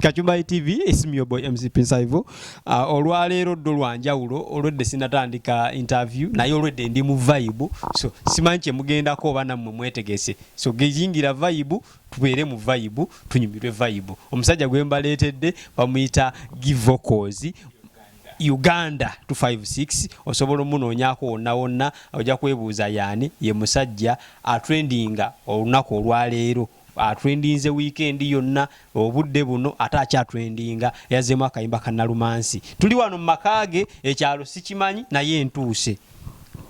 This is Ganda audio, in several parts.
Kachumba TV, it's me your boy MC Prince Ivo. Olwaleero ddo lwa njawulo, olwedde sinatandika interview naye olwedde ndi mu vibe, so simanyi kye mugendako oba nammwe mwetegese, so geyingira vibe, tubeere mu vibe, tunyumirwe vibe. Omusajja gwe mbaleetedde bamuyita Givocals Uganda 256, osobola omunoonyaako wonna wonna, ojja kwebuuza yaani. Ye musajja atrendinga olunaku olwaleero, atrendinze weekend yonna, obudde buno ate akyatrendinga, yazzeemu akayimba ka Nalumansi. Tuli wano mu maka ge, ekyalo sikimanyi naye ntuuse.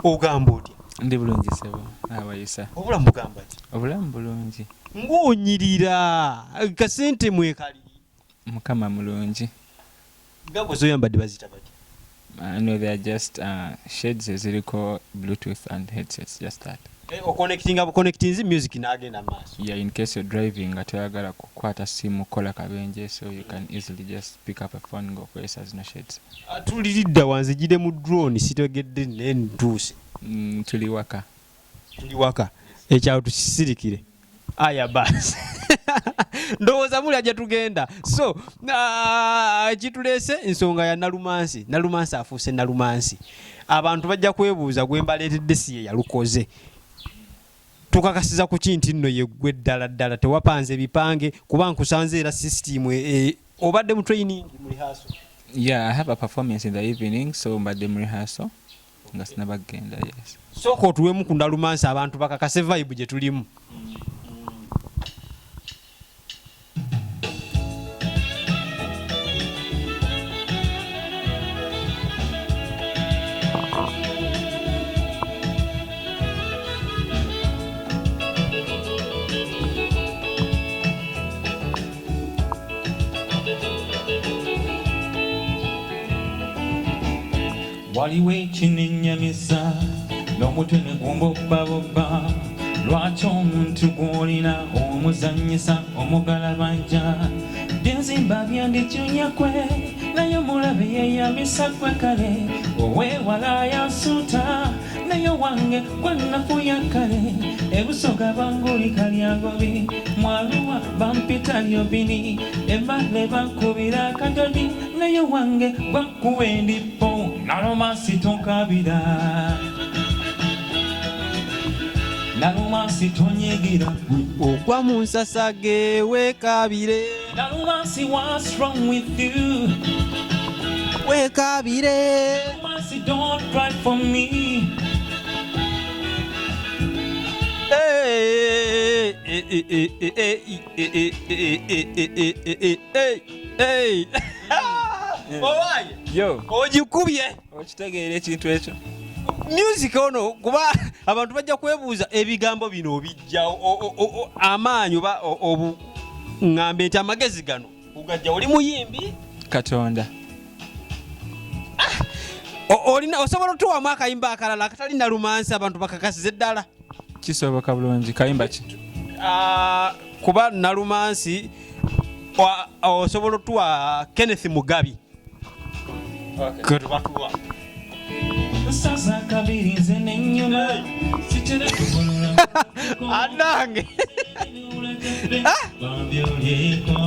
Ogamba otya? Ndi bulungi sebo, abayisa. Obulamu bugamba ki? Obulamu bulungi. Ng'onyirira kasente mwekali. Mukama mulungi. Gago zoyambadde baziyita batya? No, they are just shades eziriko bluetooth and headsets, just that. Oconnectinga buconnectinzi music n'agenda mu maaso. Yeah, in case you're driving nga toyagala kukwata simu kukola kabenje, so you can easily just pick up a phone ng'okozesa zino shades. Tuliridda wanzijire mu drone, sitegedde naye ntuuse. Tuli waka. Tuli waka, ekyalo tukisirikire. Aya basi, ndowooza mulya gye tugenda. So ekituleese nsonga ya Nalumansi. Nalumansi afuuse Nalumansi, abantu bajja kwebuuza gwe mbaleetedde si ye yalukoze. Tukakasiza ku ki nti nno yeggwe ddala ddala, tewapanze bipange? Kuba nkusanze era system obadde mu training, mu rehearsal. Yeah, I have a performance in the evening, so mbadde mu rehearsal nga sinabagenda, yes. Sooka otuwemu ku Nalumansi, abantu bakakase vibe gye tulimu. Waliwo ekinenyamiza n'omutwe ne gumbobbabobba, lwaki omuntu gw'olina omuzannyisa omugalabanja? Byenzimba byandijunyakwe naye omulabe yeyamisa gwe, kale owewala yansuuta naye wange gwannafuya kale. Ebusoga banguli kalyangobi, mwaluwa bampita lyobini, embale bankubira akadodi naye wange gwankuba endipo. Nalumansi tonkabira, Nalumansi tonyigira. Ogwa mu nsasage weekabire. Nalumansi, what's wrong with you? Weekabire. Nalumansi, don't cry for me. Hey, eh, eh, eh, eh, eh, eh, eh, eh, eh, eh, eh, eh, eh, hey. Owaye Yo. Ogikubye. Okitegeera ekintu ekyo? Music ono, kuba abantu bajja kwebuuza ebigambo bino obijja amaanyi oba obu ŋŋambe nti amagezi gano ogajja oli muyimbi? Katonda. Olina osobola otuwamu akayimba akalala akatali Nalumansi, abantu bakakasize ddala? Kisoboka bulungi. Kayimba ki? Ah, kuba Nalumansi osobola otuwa Kenneth Mugabi ketubatuwa. Sasa kabiri nze nenyuma sitera kugolola. Anange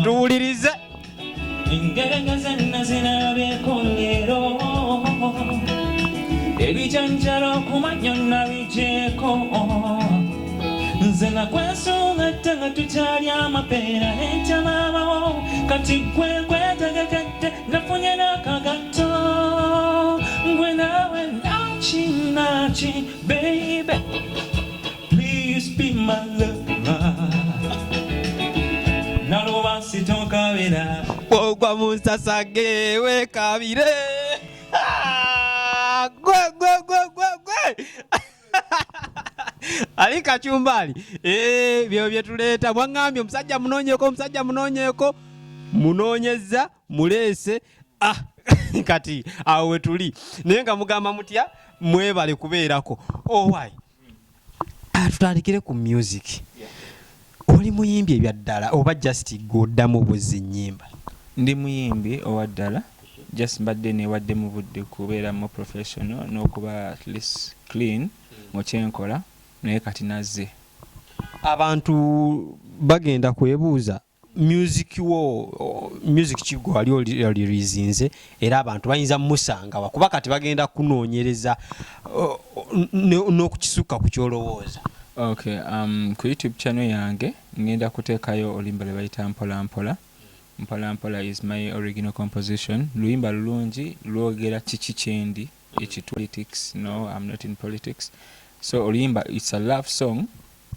tuwulirize. Engerageza nazirabyeko leero, ebijanjalo kumanyo nabigyeko. Nze nakwesunga dda nga tukyali amapeera enkya maamawo, kati gwe kwetegekedde nafunye n'akagatto gwe naawe naki naki. Baby, please be my lover. Nalumansi tonkabira. Ogwa mu nsasage weekabire. Ah, gwe gwe gwe gwe gwe ali kacumbali. Eh, byo bye tuleeta. Mwaŋŋambye omusajja munoonyeeko, omusajja munoonyeeko, munoonyezza, muleese. Ah, kati awo we tuli, naye nga mugamba mutya? Mwebale kubeerako. Owai, ah, tutandikire ku music. Oli muyimbi ebya ddala oba just gw'oddamu buzzi nnyimba? Ndi muyimbi owa ddala, just mbadde newadde mu budde kubeera more professional n'okuba at least clean mu kyenkola, naye kati nazze. Abantu bagenda kwebuuza. Music wo, music ki gwe wali olirizinze, era abantu bayinza musangawa? Kuba kati bagenda kunoonyereza n'okukisukka ku kyolowooza. Okay, ku YouTube channel yange ngenda kuteekayo oluyimba lwe bayita Mpola Mpola. Mpola Mpola is my original composition. Luyimba lulungi, lwogera kiki kyendi ekitu politics. No, I'm not in politics. So oluyimba, it's a love song,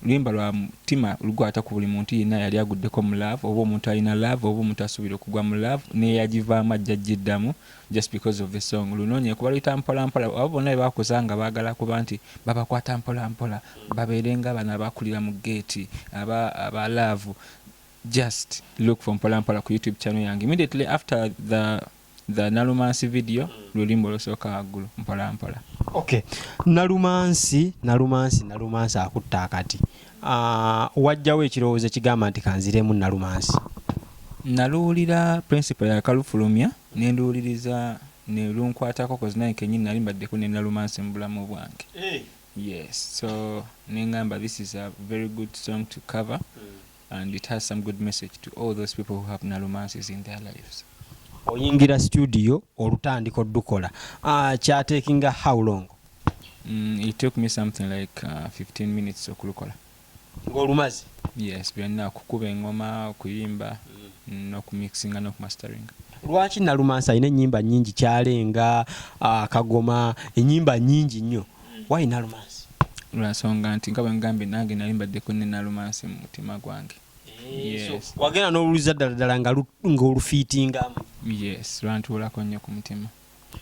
luyimba lwa mutima, lukwata ku buli muntu yenna yali aguddeko mu love, oba omuntu alina love, oba omuntu asuubira okugwa mu love neyagivaamu ajja giddamu just because of the song. Lunoonye kuba luyita Mpola Mpola. Abo bonna bebakuza nga baagala kuba nti babakwata mpola mpola, babeere nga bano abakulira mu geeti aba love. Just look for Mpola Mpola ku YouTube channel yange. Immediately after the Nalumansi video, luluyimba olusooka waggulu, Mpola Mpola. Okay, Nalumansi, Nalumansi, Nalumansi akutta akati. Wajjawo ekirowoozo ekigamba nti kanziremu Nalumansi? Naluwulira Principal yakalufulumya, nenduwuliriza nelunkwatako, 'cause naye kenyini nali mbaddeko ne Nalumansi mu bulamu bwange. Yes, so nengamba this is a very good song to cover and it has some good message to all those people who have nalumansis in their lives. Oyingira studio olutandika oddukola, kyatekinga how long? It took me something like 15 minutes okulukola. Ng'olumaze? Yes, byonna, okukuba engoma, okuyimba, n'okumixinga n'okumasteringa. Lwaki Nalumansi? Alina ennyimba nnyingi, Kyalenga, Kagoma, ennyimba nnyingi nnyo. Why Nalumansi? Lwansonga nti nga bwe ngambye, nange nali mbaddeko ne nalumansi mu mutima gwange. Yes. So, wagenda n'oluliza ddala ddala nga ng'olufiitingamu? Yes, lwantuulako nnyo ku mutima.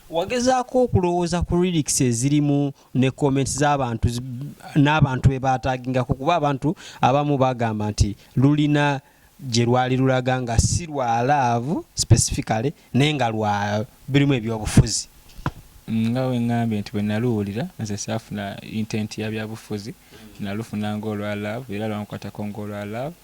Wagezaako okulowooza ku lyrics ezirimu ne comments z'abantu n'abantu be baatagingako? Kuba abantu abamu bagamba nti lulina gye lwali lulaga nga si lwa love specifically, naye nga lwa birimu ebyobufuzi. Nga we ŋŋambye nti bwe naluwulira nze saafuna intent ya byabufuzi, nalufuna ng'olwa love era lwankwatako ng'olwa love.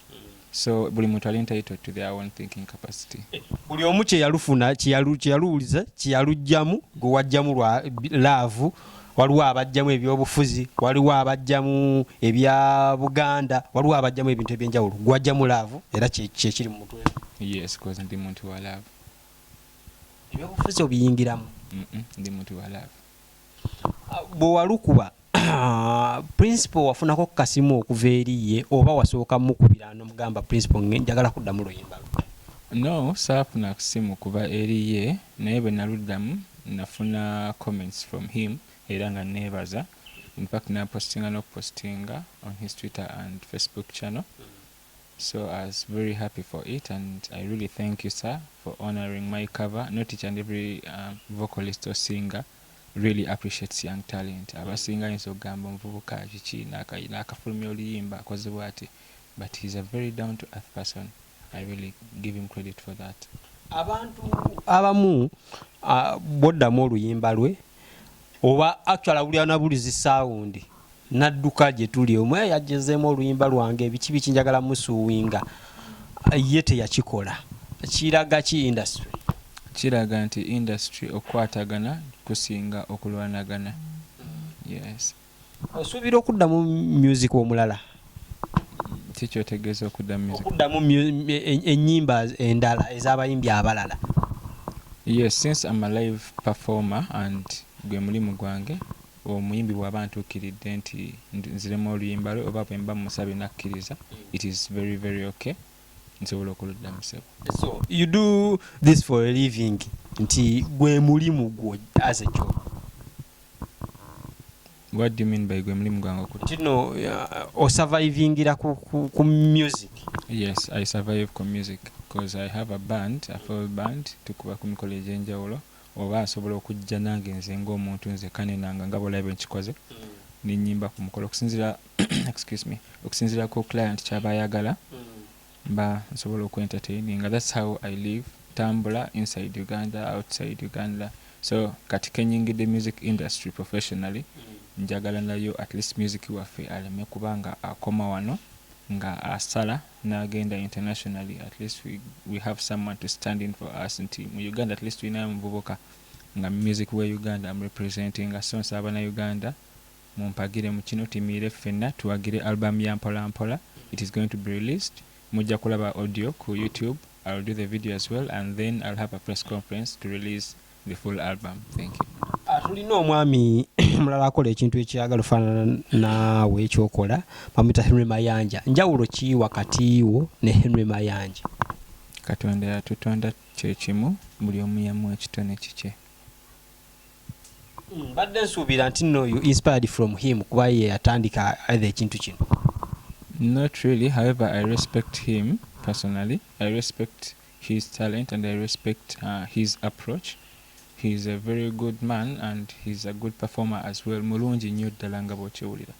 So buli muntu ali entitled to their own thinking capacity. Buli omu kyeyalufuna, kyeyaluwuliza, kyeyaluggyamu. Gwe wajjamu lwa love, waliwo abajjamu ebyobufuzi, waliwo abajjamu ebya Buganda, waliwo abajjamu ebintu ebyenjawulo. Gwe wajjamu love era kyekiri mu mutwe? Yes, 'cause ndi muntu wa love. Ebyobufuzi obiyingiramu? Ndi muntu wa love. Bwe walukuba Principal, wafunako ku kasimu okuva eri ye, oba wasooka mukubira nomugamba, "Principal, njagala kuddamu luyimba lwo"? No, saafuna simu kuva eri ye, naye bwe naluddamu nafuna comments from him era nga neebaza. In fact, napostinga n'okupostinga on his Twitter and Facebook channel. So I was very happy for it and I really thank you, sir, for honoring my cover. Not each and every vocalist or singer really appreciates young talent. Abasinga ayinza okugamba omuvubuka kiki n'akafulumya oluyimba akoze bw'ati, but he's a very down to earth person. I really give him credit for that. Abantu abamu, bwoddamu oluyimba lwe, oba actually awulira nabulizi sound nadduka gye tuli, omwe yagezeemu oluyimba lwange, biki biki, njagala musuuwinga. Ye teyakikola. Kiraga ki industry? Kiraga nti industry okukwatagana kusinga okulwanagana, yes. Osuubira okuddamu music omulala? Kikyotegeeza okudda mu music? Okuddamu ennyimba endala ez'abayimbi abalala. Yes, since I'm a live performer and gwe mulimu gwange, omuyimbi bw'aba ntuukiridde nti nziremu oluyimba lwe, oba bwe mba musabye nakkiriza, it is very very okay, nsobola okuluddamu, sebo. So you do this for a living, nti gwe mulimu gwo as a job? What do you mean by gwe mulimu gwange okudda? Nti no osurvivingira ku music? Yes, I survive ku music because I have a band, a full band. Tukuba ku mikolo egy'enjawulo, oba asobola okujja nange nze ng'omuntu nze kanenanga nga bwolabye nkikoze nenyimba ku mukolo okusinziira, excuse me, okusinziira ku client kyaba ayagala, mba nsobola okwentertaininga. That's how I live. Tambula inside Uganda, outside Uganda. So kati kenyingidde music industry professionally, njagala nayo at least music waffe aleme kuba nga akoma wano, nga asala n'agenda internationally. At least we have someone to stand in for us nti mu Uganda at least tulinayo omuvubuka nga music we Uganda am representing. So nsaba na Uganda mumpagire mu kino, timiire ffenna tuwagire album ya Mpola Mpola. It is going to be released. Mujja kulaba audio ku YouTube. I'll do the video as well, and then I'll have a press conference to release the full album. Thank you. Ah, tulina omwami omulala akola ekintu ekyagala ofaanana naawe ekyokola, bamuyita Henry Mayanja. Njawulo ki wakati wo ne Henry Mayanja? Katonda yatutonda kyekimu, buli omu yamuwa ekitone kikye. Mbadde nsuubira nti nno you inspired from him, kuba ye yatandika either ekintu kino. Not really. However, I respect him personally. I respect his talent and I respect his approach. He's a very good man and he's a good performer as well. Mulungi nnyo ddala nga bw'okiwulira.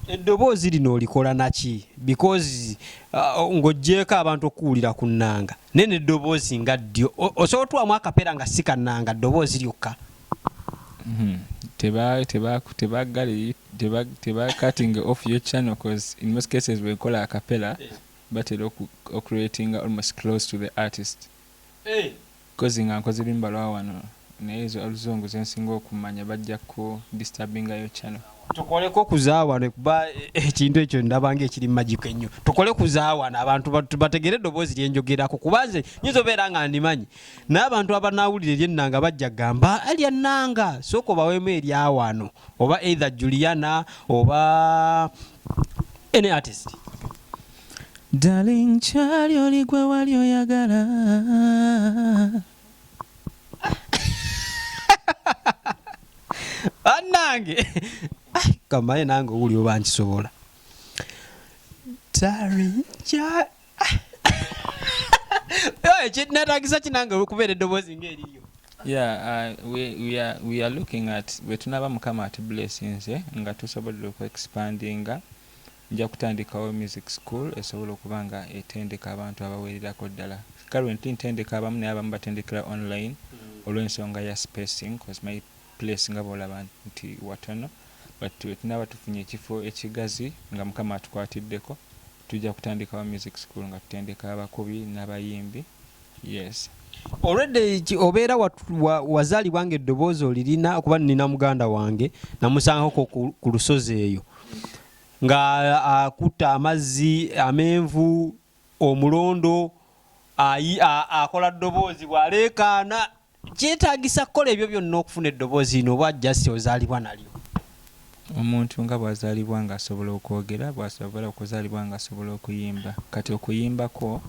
Eddoboozi lino olikola naki? Because ng'oggyeeko abantu okuwulira ku nnanga, naye n'eddoboozi nga ddyo, osobola otuwamu akapeera nga si kannanga, ddoboozi lyokka? Teba teba tebagale teba teba cutting off your channel, cause in most cases bwenkola acapella batera oku ocreatinga almost close to the artist. Cause nga nkoze luyimba lwa wano, naye ezo oluzungu zensinga okumanya, bajja ku disturbinga your channel. Tukoleko ku zaawano, kuba ekintu ekyo ndaba nga ekiri magic ennyo. Tukole ku zaawano abantu bategere eddoboozi lyenjogerako, kuba nze nyinza obeera nga ndimanyi, naye abantu abanaawulira eryennanga bajja kugamba eryennanga. Sooka obaweemu eryawano, oba either Juliana oba any artist. Darling, kyali oli gwe wali oyagala. Bannange, kamaye nange owuli oba nkisobola. Darling, kinatagisa kinange okubeera eddoboozi ng'eriryo. Yeah, we are looking at bwe tunaba Mukama atu blessinze nga tusobodde okuexpandinga, nja kutandikawo music school esobola okuba nga etendeka abantu abawererako ddala. Currently ntendeka abamu, naye abamu batendekera online olw'ensonga ya spacing, cause my place nga bwolaba nti watono, but bwe tunaba tufunye ekifo ekigazi nga Mukama atukwatiddeko, tujja kutandikawo music school nga tutendeka abakubi n'abayimbi, yes. Olwedde obeera wazaalibwa nga eddoboozi olirina? Kuba nina muganda wange namusangako ku lusozi eyo nga akutta amazzi amenvu, omulondo akola ddoboozi bw'aleekaana. Kyetaagisa kukola ebyo byonna okufuna eddoboozi lino, oba just ozaalibwa nalyo? Omuntu nga bw'azaalibwa ng'asobola okwogera, bw'asobola okuzaalibwa ng'asobola okuyimba. Kati okuyimbako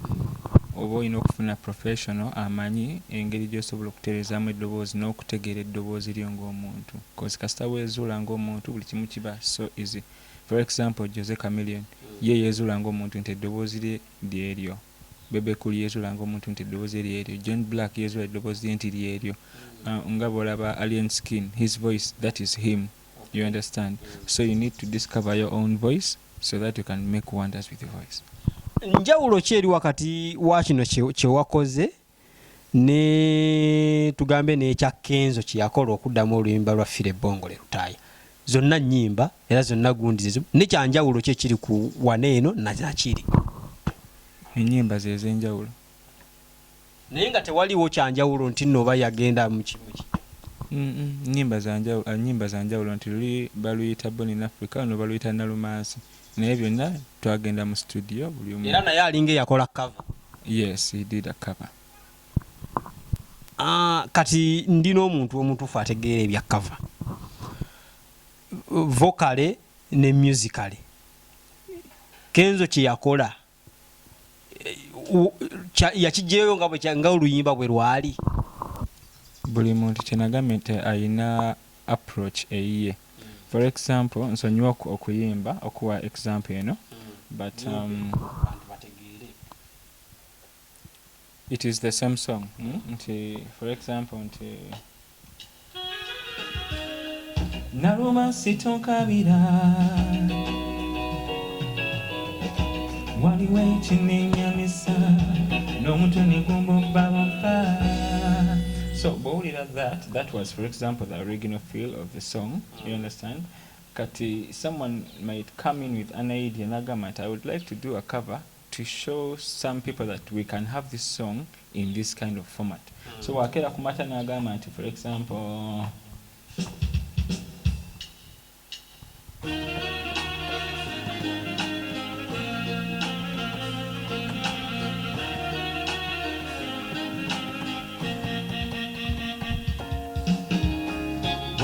oba olina okufuna professional amanyi engeri gy'osobola okutereezaamu eddoboozi n'okutegeera eddoboozi lyo ng'omuntu, cause kasita weezuula ng'omuntu, buli kimu kiba so easy. For example, Jose Chameleone ye yeezuula ng'omuntu nti eddoboozi lye lyeryo. Bebe Cool yeezuula ng'omuntu nti eddoboozi lye lyeryo. John Black yeezuula eddoboozi lye nti lyeryo. Nga bw'olaba Alien Skin, his voice, that is him, you understand? So you need to discover your own voice so that you can make wonders with your voice. Njawulo ki eri wakati wa kino kye wakoze ne tugambe n'ekya Kenzo kye yakola okuddamu oluyimba lwa Fire Bongole Lutaaya? Zonna nnyimba era zonna gundi zezimu, ne kyanjawulo ki ekiri ku wana eno nakiri? Ennyimba ze ez'enjawulo. Naye nga tewaliwo kyanjawulo nti nno oba yagenda muki? Nnyimba za njawulo, nnyimba za njawulo nti luli baluyita Born in Africa, luno baluyita Nalumansi, naye byonna twagenda mu studio buli omu. Era naye alinga eyakola cover. Yes, he did a cover. Ah, kati ndina omuntu omutuufu ategeera ebya cover, vocally ne musically. Kenzo kye yakola yakigyeyo nga nga oluyimba bwe lwali? Buli muntu, kyenagambye nti ayina approach eyiye. For example, nsonyiwa okuyimba okuwa example eno, but Abantu bategeere. It is the same song, Nti for example nti Nalumansi tonkabira, waliwo ekinenyamisa n'omutwe negumbobabompa. So bwowulira that was, for example, the original feel of the song, you understand? Kati someone might come in with an idea nagamba nti I would like to do a cover to show some people that we can have this song in this kind of format. So wakeera ku mata n'agamba nti, for example,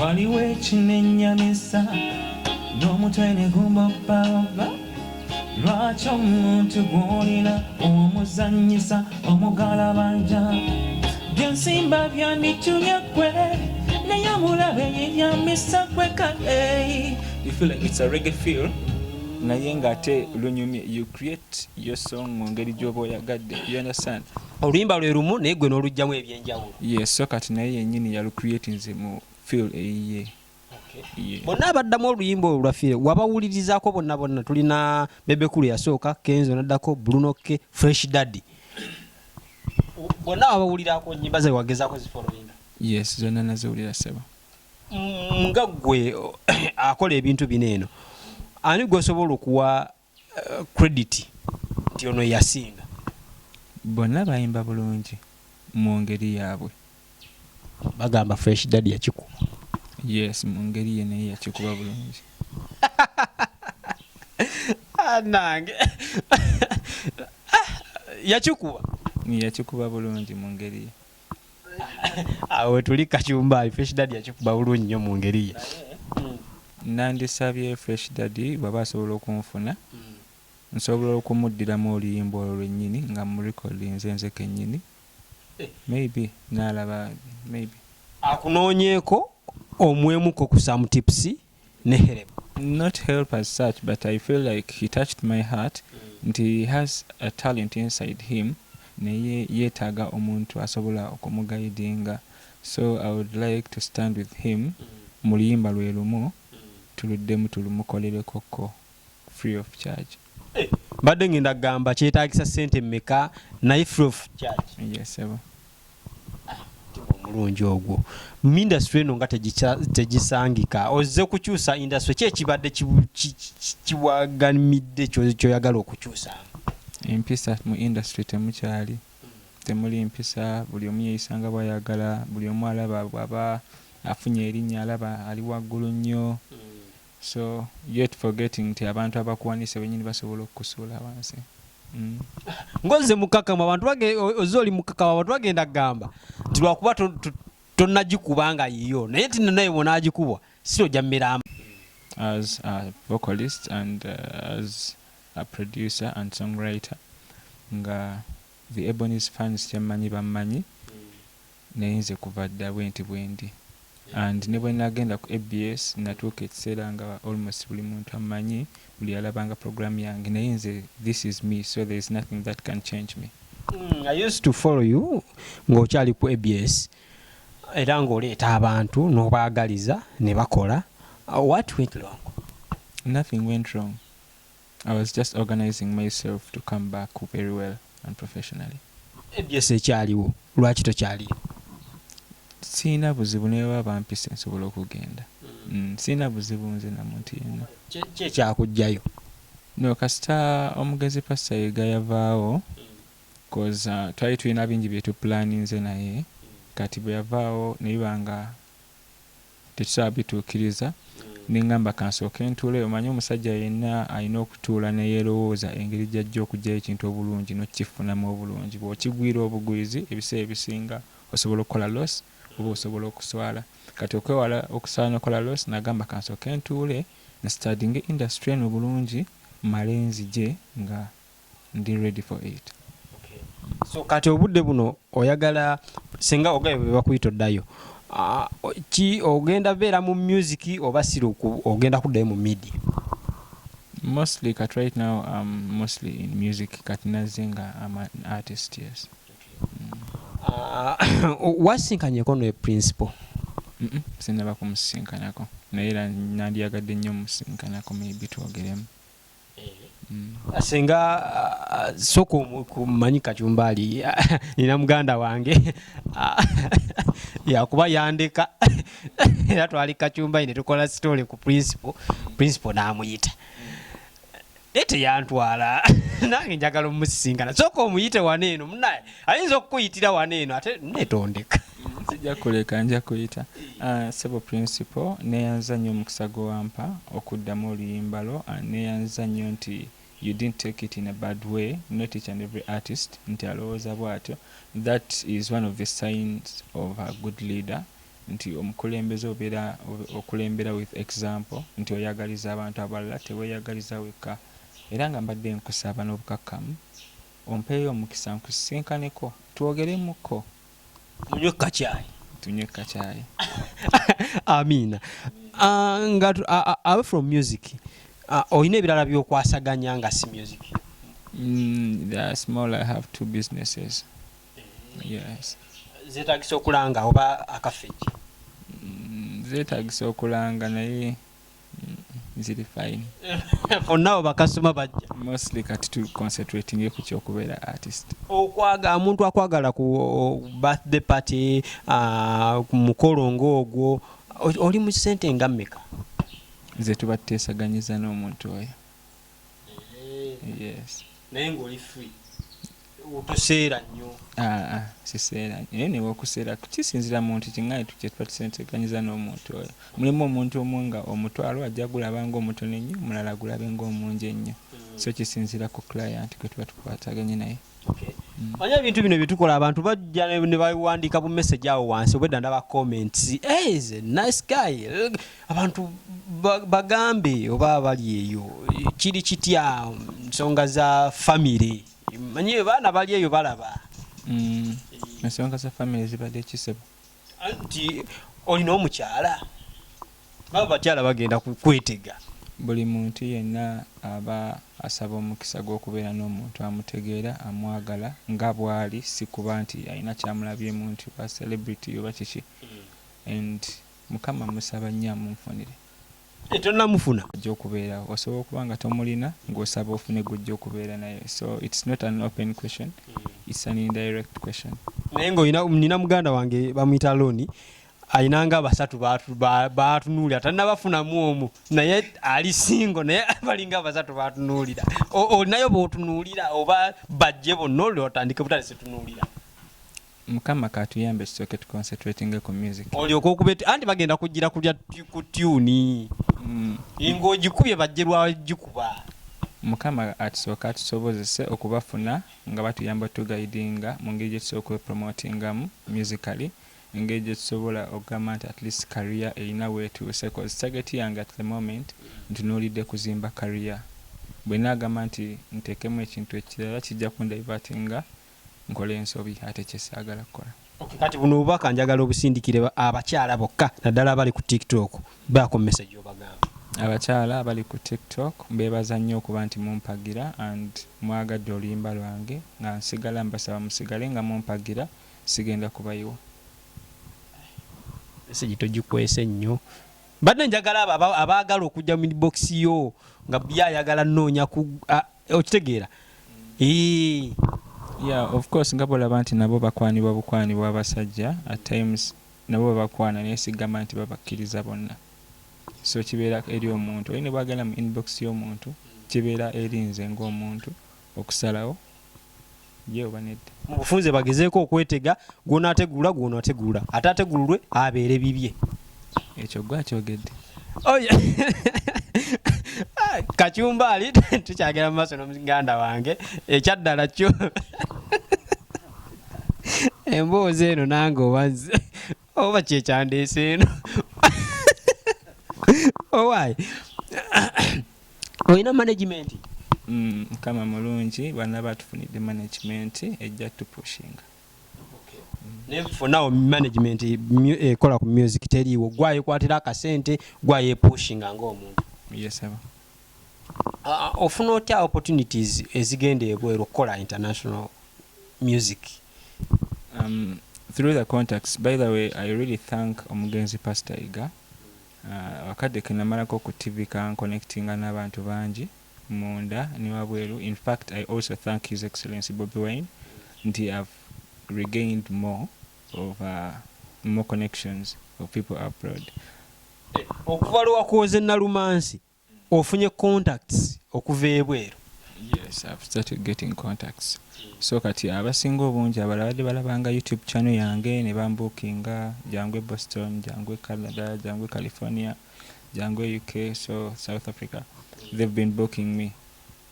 Waliwo ekinenyamisa n'omutwe ne gumbobbaobba. Lwaki omuntu gw'olina omuzannyisa omugalabanja? Byensimba byandikyulya gwe naye omulabe yeyambisa gwe kale. You feel like it's a reggae feel naye ng'ate lunyumye. You create your song mu ngeri gy'oba oyagadde, you understand? Oluyimba lwe lumu naye gwe n'oluggyamu ebyenjawulo. Yes, so kati naye yennyini yalucreatinze mu feel eyiye. Yeah. Bonna abaddamu oluyimba olwo lwaffe wabawulirizaako bonna bonna? Tulina Bebe Cool yasooka, Kenzo naddako, Bruno K, Fresh Daddy, bonna wabawulirako nyimba ze wagezaako zifollowinga? Yes, zonna naziwulira, ssebo. Nga ggwe akola ebintu bino eno, ani gweosobola okuwa credit nti ono yasinga? Bonna bayimba bulungi mu ngeri yaabwe. Bagamba Fresh Daddy yakikuba. Yes, mu ngeri ye naye yakikuba bulungi. Ah, nange yakikuba. Yakikuba bulungi mu ngeri ye. Awo tuli kacyumbaali, Fresh Daddy yakikuba bulungi nnyo mu ngeri ye. Nandisabye Fresh Daddy bw'aba asobola okunfuna, nsobola okumuddiramu oluyimba olwo lwennyini nga murecordinze nze kennyini, maybe naalaba maybe. Akunoonyeeko omwemuko ku some tips ne help. Not help as such, but I feel like he touched my heart nti he has a talent inside him naye yeetaaga omuntu asobola okumuguidinga. So I would like to stand with him mu luyimba lwe lumu, tuluddemu tulumukolerekoko free of charge. Mbadde ngenda kugamba kyetaagisa ssente mmeka, naye free of charge? Yes, sebo. Mutima omulungi ogwo mu industry eno nga tegisangika. Ozze kukyusa industry ki? Ekibadde kiwagamidde kyoyagala okukyusaamu? Empisa mu industry temukyali, temuli mpisa. Buli omu yeeyisanga bw'ayagala, buli omu alaba bw'aba afunye erinnya alaba ali waggulu nnyo, so yet forgetting nti abantu abakuwanise bennyini basobola okukusuula wansi. Ngozze mukakamu abantu ozze oli mukakamu, abantu bagenda kugamba nti lwakuba tonnagikuba nga yiyo, naye ti naye bw'onaagikubwa si ojja mmeramu. As a vocalist and as a producer and songwriter nga the Ebonies fans kyemmanyi bammanyi, naye nze kuva dda bwe nti bwe ndi, and ne bwe nagenda ku ABS natuuka ekiseera nga almost buli muntu ammanyi, buli alabanga program yange, naye nze this is me, so there is nothing that can change me. I used to follow you ng'okyali ku ABS era ng'oleeta abantu n'obaagaliza ne bakola. What went wrong? Nothing went wrong. I was just organizing myself to come back very well and professionally. ABS ekyaliwo, lwaki tokyaliyo? Siina buzibu, naye baba bampise nsobola okugenda. Siina buzibu nze na muntu yenna. Ki ekyakugjayo? No, kasita omugezi Pastor Yiga yavaawo, cause twali tulina bingi bye tuplaninze, naye kati bwe yavaawo ne biba nga tetusobola bituukiriza, neŋŋamba kansooke ntuule. Omanyi omusajja yenna alina okutuula neyeerowooza engeri gy'ajja okuggyayo ekintu obulungi n'okifunamu obulungi. Bw'okigwira obugwizi, ebiseera ebisinga osobola okukola loss oba osobola okuswala. Kati okwewala okuswala n'okola loss, nagamba kansooke ntuule nstudyinge industry eno bulungi, mmale nzije nga ndi ready for it. So kati obudde buno oyagala singa ogaye bwe bakuyita oddayo, ki ogenda beera mu music oba siri ogenda kuddayo mu media? Mostly kati right now I'm mostly in music. Kati nazze nga I'm an artist, yes. Wasinkanyeko ne Principal? Sinnaba kumusisinkanako, naye era nandyagadde nnyo musinkanako, maybe twogeremu. Singa sooka kumanyi Kacyumbaali, nina muganda wange yakuba yandeka era twali Kacyumbaali ne tukola story ku Principal, Principal n'amuyita naye teyantwala. Nange njagala omusisinkana. Sooka omuyite wano eno, munaye ayinza okukuyitira wano eno ate netondeka. Sijja kuleka, nja kuyita. Sebo Principal, neyanza nnyo omukisa gwe wampa okuddamu oluyimba lwo. Neyanza nnyo nti you didn't take it in a bad way. Not each and every artist nti alowooza bw'atyo. That is one of the signs of a good leader. Nti omukulembeze obeera okulembera with example, nti oyagaliza abantu abalala, teweeyagaliza wekka. Era nga mbadde nkusaba n'obukakkamu ompeeyo omukisa nkusisinkaneko, twogeremuko. Munywe kacyayi. Tunywe kacyayi. Amiina. Nga away from music, olina ebirala by'okwasaganya nga si music? They small. I have two businesses, yes. Zeetagisa okulanga oba akafeji? Zeetagisa okulanga, naye ziri fine. For now bakasoma bajja. Mostly kati tu concentrating ku kyokubeera artist. Okwaga omuntu akwagala ku birthday party, ku mukolo ng'ogwo, oli mu ssente nga mmeka? Nze tuba tuteesaganyiza n'omuntu oyo, yes. Naye ng'oli free, toseera nnyo? Ah, ah, siseera, naye newokuseera kisinzira muntu kiŋŋaye kye tuba tuteesaganyiza n'omuntu oyo. Mulimu omuntu omu nga omutwalo ajja gulaba ng'omutono ennyo, omulala agulabe ng'omungi ennyo, so kisinzira ku client gwe tuba tukwataganye naye. Manyi ebintu bino byetukola, abantu bajja ne bawandiika bu message awo wansi. Obwedda ndaba comments, "Hey, is a nice guy." Abantu bagambe oba bali eyo, kiri kitya nsonga za family? Manyi baana bali eyo balaba. Ensonga za family zibadde kisebo? Nti olina omukyala, baba bakyala bagenda kwetega. Buli muntu yenna aba asaba omukisa gw'okubeera n'omuntu amutegeera, amwagala nga bw'ali, si kuba nti alina kyamulabyemu nti oba celebrity oba kiki, and Mukama musaba nnyo amunfunire. Tonnamufuna? Ajja okubeerawo. Osobola okuba nga tomulina ng'osaba ofune gw'ojja okubeera naye, so it's not an open question, it's an indirect question. Naye ngaolina, nina muganda wange bamuyita Loni, ayinanga basatu batunuulira, tannabafunamu omu, naye ali single, naye balinga basatu batunuulira. Olinayo b'otunuulira oba bajje bonna olwo otandike butandise tunuulira? Mukama katuyambe, tusooke tuconcentratinge ku music. Olyoka okuba anti bagenda kugira kulya ku tune ng'ogikubye, bajje lwagikuba. Mukama atusooke atusobozese okubafuna nga batuyamba tuguidinga mu ngeri gye tusobola okwepromotingamu musically, engeri gye tusobola okugamba nti at least career erina weetuuse, 'cause target yange at the moment ntunuulidde kuzimba career. Bwe naagamba nti nteekemu ekintu ekirala, kijja kundivertinga nkola ensobi, ate kyesaagala kukola. Okay, kati buno obubaka njagala obusindikire abakyala bokka, naddala abali ku TikTok. Baako message obagamba. Abakyala abali ku TikTok, mbeebaza nnyo okuba nti mumpagira and mwagadde oluyimba lwange. Nga nsigala mbasaba musigale nga mumpagira, sigenda kubayiwa. Message togikwese nnyo. Mbadde njagala abo abaagala okujja mu inbox yo nga ye ayagala nnoonya ku okitegeera. Yeah, of course, nga bwolaba nti nabo bakwanibwa bukwanibwa abasajja, at times nabo babakwana, naye sigamba nti babakkiriza bonna. So kibeera eri omuntu oli ne bwagenda mu inbox y'omuntu, kibeera eri nze ng'omuntu okusalawo ye oba nedda. Mu bufunze bagezeeko okwetega, gwonaategulula gwonaategulula, ate ategululwe abeere bibye. Ekyo gwe akyogedde. Oh, yeah. Ah, kacumbaali tukyagenda mu maaso n'omuganda wange. Ekyaddala kyo emboozi eno nange oba nze oba kyekyandeese eno. Owaayi, olina management? Mukama mulungi, bana batufunidde management ejja tupushinga. Naye for now management ekola ku music teriiwo, gwayekwatira akasente, gwayepushinga ng'omuntu? Yesaba. Ah, ofuna otya opportunities ezigenda ebweru okukola international music? Through the contacts. By the way, I really thank omugenzi Pastor Iga. Akadde ke namalako ku TV kanconnectinga n'abantu bangi munda ne wabweru. In fact, I also thank His Excellency Bobi Wine nti I've regained more connections of people abroad. Okuva lwe wakwoze Nalumansi ofunye contacts okuva ebweru? Yes, I've started getting contacts. So kati abasinga obungi abalala badde balabanga YouTube channel yange ne bambookinga, jangu e Boston, jangu e Canada, jangu e California, jangu e UK, so South Africa. They've been booking me.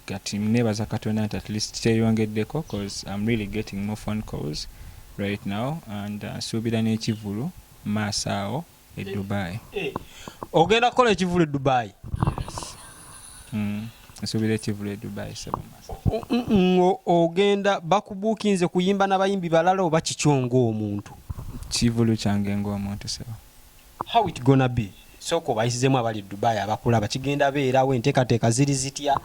Kati nebaza Katonda nti at least kyeyongeddeko, 'cause I'm really getting more phone calls right now, and nsuubira n'ekivulu. Maaso awo e Dubai. Eh, ogenda kukola ekivulu e Dubai? Nsuubira ekivulu e Dubai, sebo, maaso. Ogenda bakubuukinze kuyimba n'abayimbi balala oba kikyo ng'omuntu? Kivulu kyange ng'omuntu, sebo. How it gonna be? Sooka obayisizemu abali e Dubai abakulaba. Kigenda beerawo, enteekateeka ziri zitya?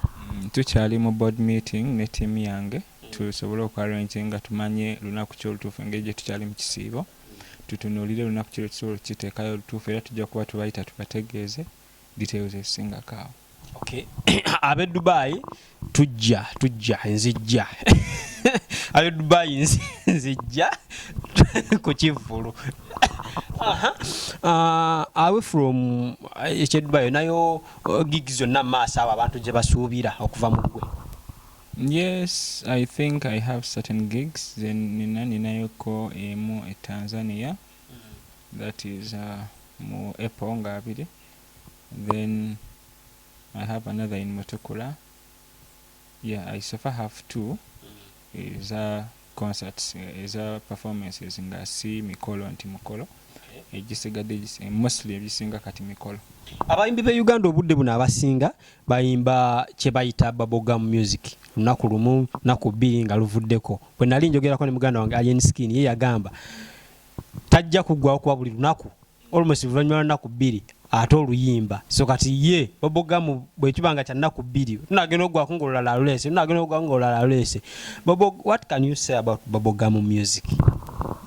Tukyali mu board meeting ne ttiimu yange tusobole okuarranginga, tumanye lunaku ki olutuufu. Engeri gye tukyali mu kisiibo, tutunuulire lunaku ki lwetusobola okukiteekayo olutuufu, era tujja kuba tubayita tubategeeze details ezisingako awo. Okay, ab'e Dubai tujja, tujja, nzijja. Ab'e Dubai, nzijja ku kivvulu. Aha. Away from eky'e Dubai, nayo gigs zonna mu maaso awo abantu gye basuubira okuva mu ggwe? Yes, I think I have certain gigs then. Ninayoko emu e Tanzania, that is mu April nga 2. Then I have another in Mutukula. Yeah, I so far have two eza concerts, eza performances, nga si mikolo nti mukolo. Egisigadde mostly ebisinga kati mikolo. Abayimbi b'e Uganda obudde buno abasinga bayimba kye bayita bubblegum music, lunaku lumu, lunaku 2 nga luvuddeko. Bwe nali njogerako ne muganda wange Alien Skin, ye yagamba tajja kuggwawo kuba buli lunaku, almost luvannyuma lwa nnaku 2 ate oluyimba. So kati ye bubblegum bwe kiba nga kya nnaku 2, tunagenda okugwako ng'olulala aluleese, tunagenda okugwako ng'olulala aluleese. What can you say about bubblegum music?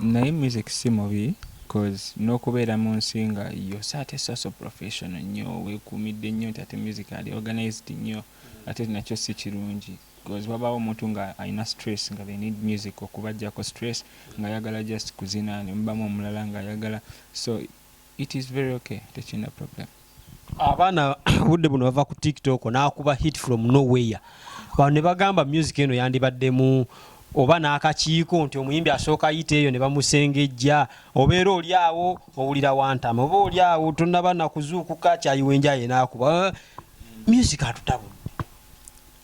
Naye music si mubi, cause n'okubeera mu nsi nga yosa ate so professional nnyo, weekuumidde nnyo nti ate music ali organized nnyo, ate nakyo si kirungi, because wabaawo omuntu nga alina stress nga they need music okubajjako stress, ng'ayagala just kuzina, ne mubamu omulala ng'ayagala. So it is very okay, tekirina problem. Abaana obudde buno bava ku TikTok n'akuba hit from nowhere. Bano ne bagamba music eno yandibaddemu oba n'akakiiko nti omuyimbi asooka ayita eyo ne bamusengejja. Obeera oli awo owulira wantama, oba oli awo tonnaba nakuzuukuka, kyayiwenjaye n'akuba music atutabudde.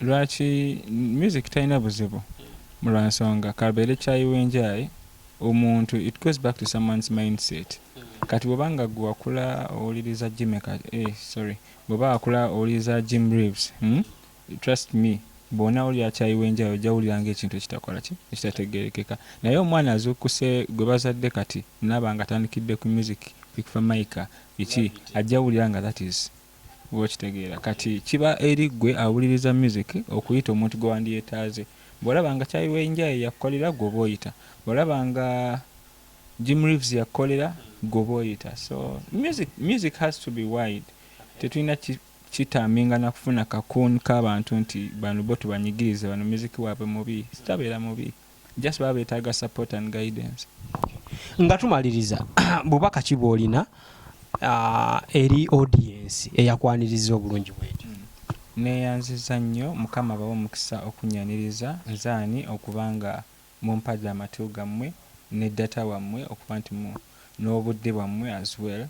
Lwaki music talina buzibu? Lwansonga kabeere kyayiwenjayi omuntu, it goes back to someone's mindset. Kati bwobanga gwe wakula owuliriza Jimmy, sorry, bw'oba wakula owuliriza Jim Reeves, Trust me, bw'onaawulira kyayiwenjayi ojja wulira ng'ekintu ekitakola ki, ekitategerekeka. Naye omwana azuukuse gwe bazadde kati naaba nga atandikidde ku music Fik Fameica biki, ajja wulira nga that is bwokitegeera. Kati kiba eri ggwe awuliriza music okuyita omuntu gwe wandyetaaze. Bw'olaba nga kyayiwenjayi yakukolera, gwe oba oyita. Bw'olaba nga Jim Reeves yakukolera, gwe oba oyita. So music has to be wide. Tetulina kitaaminga nakufuna kakuuni k'abantu nti bano bo tubanyigirize, bano music waabwe mubi. Sitabeera mubi, just baba beetaaga support and guidance. Nga tumaliriza, bubaka ki bw'olina eri audience eyakwaniriza obulungi bwetyo? Neeyanziza nnyo, Mukama bawe omukisa okunyaniriza nzaani, okubanga mumpadde amatu gammwe ne data wammwe, okuba nti n'obudde bwammwe as well.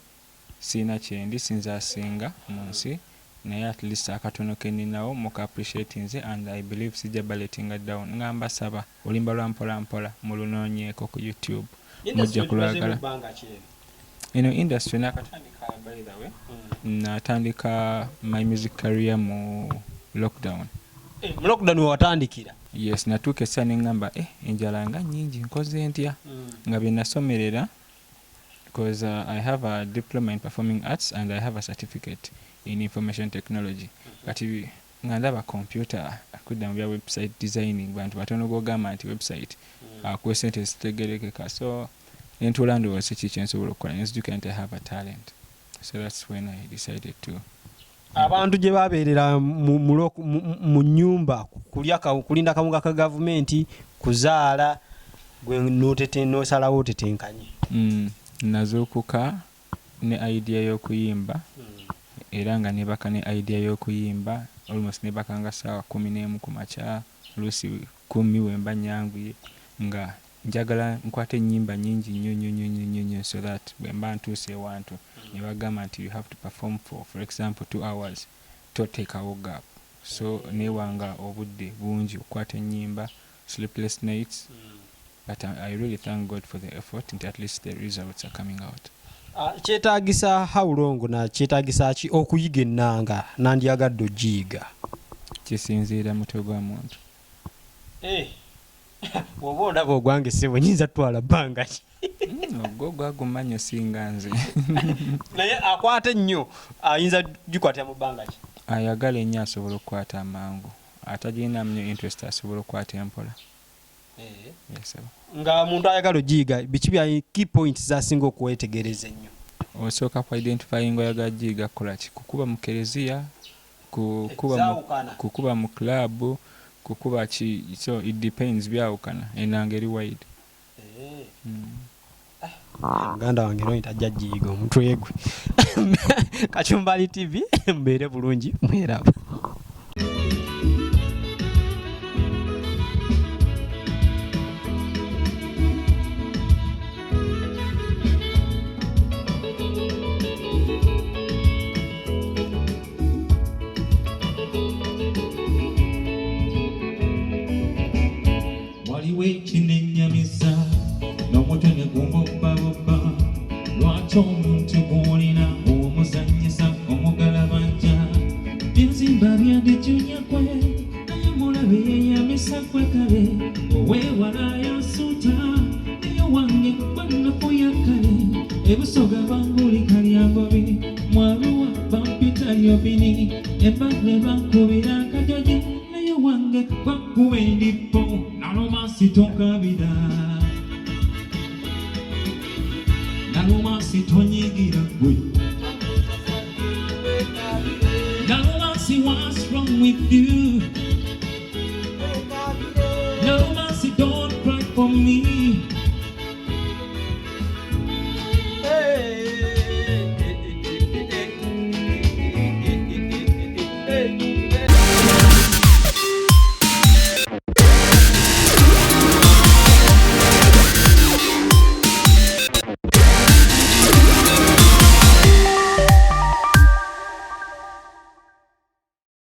Siina kyendi, sinza asinga mu nsi, naye at least akatono ke nninawo muka appreciate nze, and I believe sijja baletinga down. Nga mbasaba, oluyimba lwa Mpola Mpola mulunoonyeeko ku YouTube, mujja kulwagala. Eno industry nakatandika, by the way. Natandika my music career mu lockdown. Eh, mu lockdown wewatandikira? Yes, natuuka essa neŋŋamba, enjala nga nnyingi, nkoze ntya nga bye nasomerera? Because I have a diploma in performing arts and I have a certificate in information technology. Kati nga ndaba computer kudda mu bya website designing, bantu batono gogamba nti website akuwa sente zitegerekeka. So nentuula ndowooza ki kyensobola okukola, nenzijukira nti I have a talent. So that's when I decided to Abantu gye babeerera mu nnyumba kulya kulinda kawunga ka gavumenti kuzaala, gwe n'osalawo otetenkanye. Nazuukuka ne idea y'okuyimba, era nga nebaka ne idea y'okuyimba. Almost nebaka nga ssaawa 11 ku makya, oluusi 10 wemba nyanguye, nga njagala nkwate ennyimba nnyingi nnyo nnyo nnyo nnyo nnyo nnyo, so that bwe mba ntuuse ewantu ne bagamba nti you have to perform for example 2 hours, toteekawo gap. So neewanga obudde bungi okukwata ennyimba, sleepless nights, but I really thank God for the effort nti at least the results are coming out. Ah, kyetagisa how long na kyetagisa ki okuyiga ennanga nandyagadde ogiyiga? Kisinziira mutwe gwa muntu. Eh, bw'oba ondaba ogwange ssebo nyinza tutwala bbanga ki? Ogwo gwaguma nnyo singa nze. Naye akwata ennyo ayinza gikwatira mu bbanga ki? Ayagala ennyo asobola okukwata amangu, atagirinamu nnyo interest asobola okukwata empola. Eh. Yes, nga muntu ayagala ogiyiga biki bya key points zasinga okwetegereza ennyo? Osooka ku identifying oyagala giyiga kukola ki, kukuba mu kereziya, kukuba mu club, kukuba ki, so it depends, byawukana, enanga eri wide. Eh. Muganda wange noyi tajja giyiga omutwe gwe. Kachumbali TV, mbeere bulungi, mweraba. Waliwo ekinennyamiza n'omutwe ne gubobbabobba, lwaki omuntu gw'olina omuzannyisa omugalabanja? Byenzimba byandijunya kwe, naye mulabe yeyamisa kwe kale, oweewala yansuuta naye wange gwennafuya kale, ebusoga banguli kalyangobi, mwaluwa bampita yobini, embale bankubira akajoji, naye wange gwakuba endipo nalomasi tonkabira, nalomasi tonyigira gwe, nalomasi what's wrong with you?